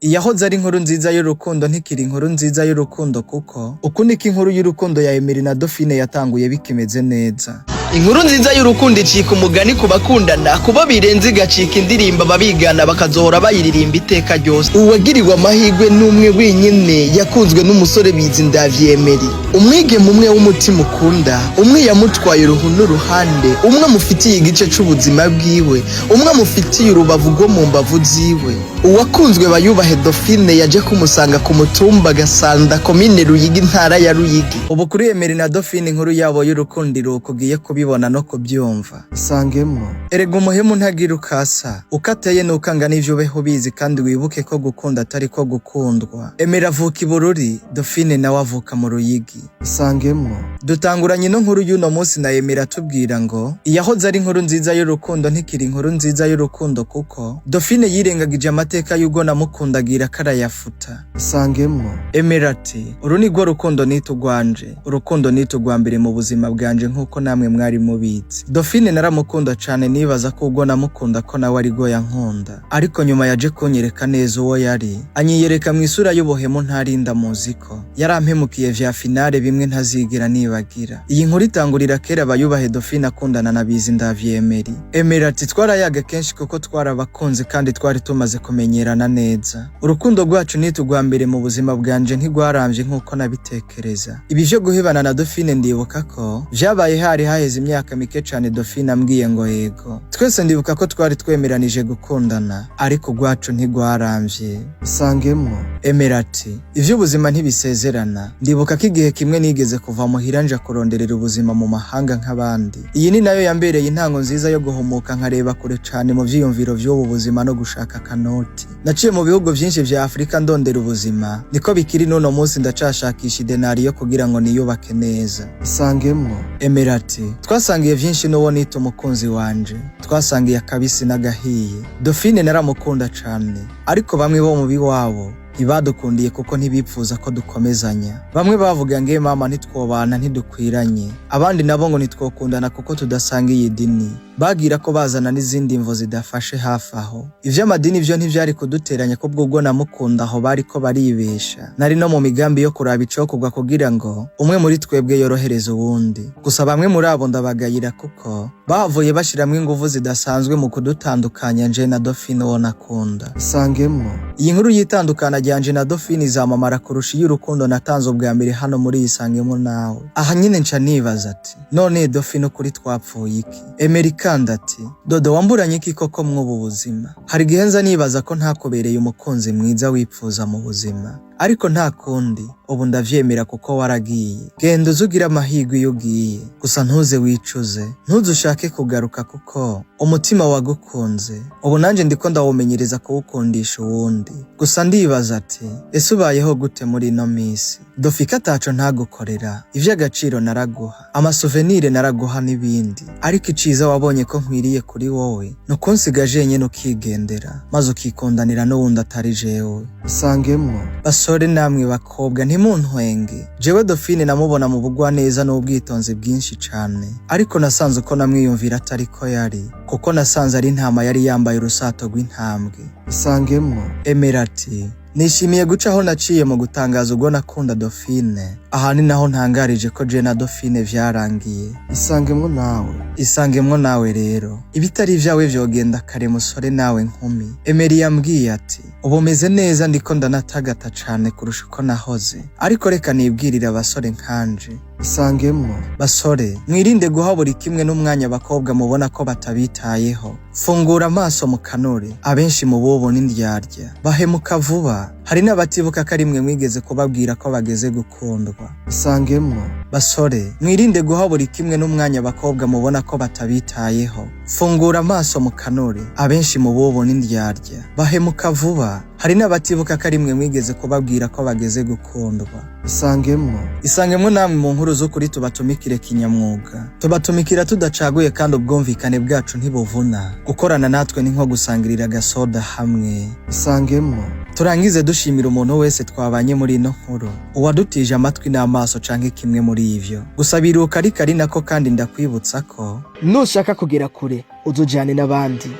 Iyahoze ari inkuru nziza y'urukundo ntikiri inkuru nziza y'urukundo, kuko uku niko inkuru y'urukundo ya Emery na Dauphine yatanguye bikimeze neza. Inkuru nziza y'urukundo icika umugani ku bakundana, kubo birenze igacika indirimbo, ababigana bakazohora bayiririmba iteka ryose. Uwagiriwe amahirwe n'umwe wenyine yakunzwe n'umusore Bizindavyi Emery, umwigeme umwe w'umutima ukunda, umwe yamutwaye uruhu n'uruhande, umwe amufitiye igice c'ubuzima bwiwe, umwe amufitiye urubavu rwo mu mbavu ziwe. Uwakunzwe Bayubahe Dauphine yaje kumusanga ku mutumba Gasanda, komine Ruyigi, intara ya Ruyigi. Ubu kuri Emery na Dauphine, inkuru yabo y'urukundo ugiye kubibona no kubyumva. Isangemwo. Erega umuhemu ntagira ukasa, uko ateye nuko angana, ivyo ubeho ubizi, kandi wibuke ko gukunda atari ko gukundwa. Emery avuka i Bururi, Dauphine nawe avuka mu Ruyigi. Isangemwo. Dutanguranye ino nkuru y'uno munsi na Emery atubwira ngo iyahoze ari inkuru nziza y'urukundo ntikiri inkuru nziza y'urukundo, kuko Dauphine yirengagije amateka y'ubwo namukundagira karayafuta. Isangemwo. Emery ati: "Uru ni rwo rukundo nita urwanje, urukundo nita urwa mbere mu buzima bwanje, nk'uko namwe mwari mubizi. Dauphine naramukunda cane, nibaza ko ubwo namukunda ko nawe ari rwo yankunda, ariko nyuma yaje kunyereka neza uwo yari, anyiyereka mu isura y'ubuhemu ntarinda muzi ko yarampemukiye vya finale, bimwe ntazigera nibagira." Iyi nkuru itangurira kera, Bayubahe Dauphine akundana na Bizindavyi Emery. Emery ati: "Twarayaga kenshi kuko twarabakunze kandi twari tumaze kumenyerana neza. Urukundo rwacu nita urwa mbere mu buzima bwanje ntigwaramvye nk'uko nabitekereza. Ibi vyo guhebana na Dauphine, ndibuka ko vyabaye hari haheze imyaka mike cane Dauphine ambwiye ngo yego. Twese ndibuka ko twari twemeranije gukundana, ariko urwacu ntigwaramvye." Isangemwo. Emery ati: "Ivy'ubuzima ntibisezerana. Ndibuka ko igihe kimwe nigeze kuva muhira nja kuronderera ubuzima mu mahanga nk'abandi. Iyi ni nayo yambereye intango nziza yo guhumuka, nkareba kure cane mu vyiyumviro vy'ubu buzima no gushaka akanoti. Naciye mu bihugu vyinshi vya Afurika ndondera ubuzima, niko bikiri n'uno munsi, ndacashakisha idenariyo kugira ngo niyubake neza." Isangemwo. Emery ati: "Twasangiye vyinshi n'uwo nita umukunzi wanje, twasangiye akabisi n'agahiye. Dauphine naramukunda cane, ariko bamwe bo mu biwabo ntibadukundiye kuko ntibipfuza ko dukomezanya. Bamwe bavuga ngo mama ntitwobana, ntidukwiranye, abandi nabo ngo ntitwokundana kuko tudasangiye idini. Bagira ko bazana n'izindi mvo zidafashe hafi aho. Ivy'amadini vyo ntivyari kuduteranya, kubwo ubwo namukunda aho bariko baribesha. Nari no mu migambi yo kuraba icokorwa kugira ngo umwe muri twebwe yorohereze uwundi. Gusa bamwe muri abo ndabagayira, kuko bahavuye bashiramwo inguvu zidasanzwe mu kudutandukanya nje na Dauphine uwo nakunda." Isangemwo. Iyi nkuru y'itandukana ryanje na Dauphine izamamara kurusha iy'urukundo natanze ubwa mbere hano muri Isangemo nawe. Aha nyine nca nibaza ati: none Dauphine, ukuri twapfuye iki? Emery kandi ati: "Dodo, wamburanye iki koko mw'ubu buzima? Hari igihe nza nibaza ko ntakubereye umukunzi mwiza wipfuza mu buzima, ariko nta kundi, ubu ndavyemera kuko waragiye. Genda uze ugire amahirwe iyo ugiye, gusa ntuze wicuze, ntuze ushake kugaruka, kuko umutima wagukunze ubu nanje ndiko ndawumenyereza kuwukundisha uwundi. Gusa ndibaza ati: ese ubayeho gute muri ino misi? Dofika ataco ntagukorera, ivy'agaciro naraguha, amasouvenir naraguha n'ibindi, ariko iciza wabonye ko nkwiriye kuri wowe ni ukunsiga jenyene ukigendera, maze ukikundanira n'uwundi atari jewe." Isangemwo. Basore namwe bakobwa, ntimuntwenge. Jewe Dauphine namubona mu bugwaneza n'ubwitonzi bwinshi cane, ariko nasanze uko namwiyumvira atari ko yari, kuko nasanze ari intama yari yambaye urusato rw'intambwe. Isangemwo. Emery ati: "Nishimiye guca aho naciye mu gutangaza ubwo nakunda Dauphine. Aha ni naho ntangarije ko je na Dauphine vyarangiye." Isangemwo nawe. Isangemwo nawe rero, ibitari ivyawe vyogenda kare, musore nawe nkumi. Emery yambwiye ati: "Ubu meze neza, ndiko ndanatagata cane kurusha uko nahoze, ariko reka nibwirire abasore nkanje." Isangemwo. Basore, mwirinde guha buri kimwe n'umwanya abakobwa mubona ko batabitayeho. Fungura amaso mu kanure, abenshi mu bubu n'indyarya, bahemuka vuba. Hari n'abatibuka ko ari mwe mwigeze kubabwira ko bageze gukundwa. Isangemwo. Basore, mwirinde guha buri kimwe n'umwanya abakobwa mubona ko batabitayeho. Fungura amaso mu kanure, abenshi mu bubu n'indyarya, bahemuka vuba. Hari n'abatibuka ko ari mwe mwigeze kubabwira ko bageze gukundwa. Isangemwo. Isangemwo namwe mu nkuru z'ukuri, tubatumikire kinyamwuga, tubatumikira tudacaguye, kandi ubwumvikane bwacu ntibuvuna. Gukorana natwe ni nko gusangirira agasoda hamwe. Isangemwo. Turangize dushimira umuntu wese twabanye muri ino nkuru, uwadutije amatwi n'amaso canke kimwe muri ivyo. Gusa biruka ariko ari nako kandi ndakwibutsa ko Nushaka kugera kure, uzujane n'abandi,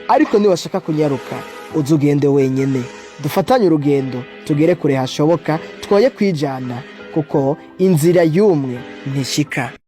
ariko niwashaka kunyaruka, uzugende wenyene. Dufatanye urugendo tugere kure hashoboka, twoye kwijana kuko inzira y'umwe ntishika.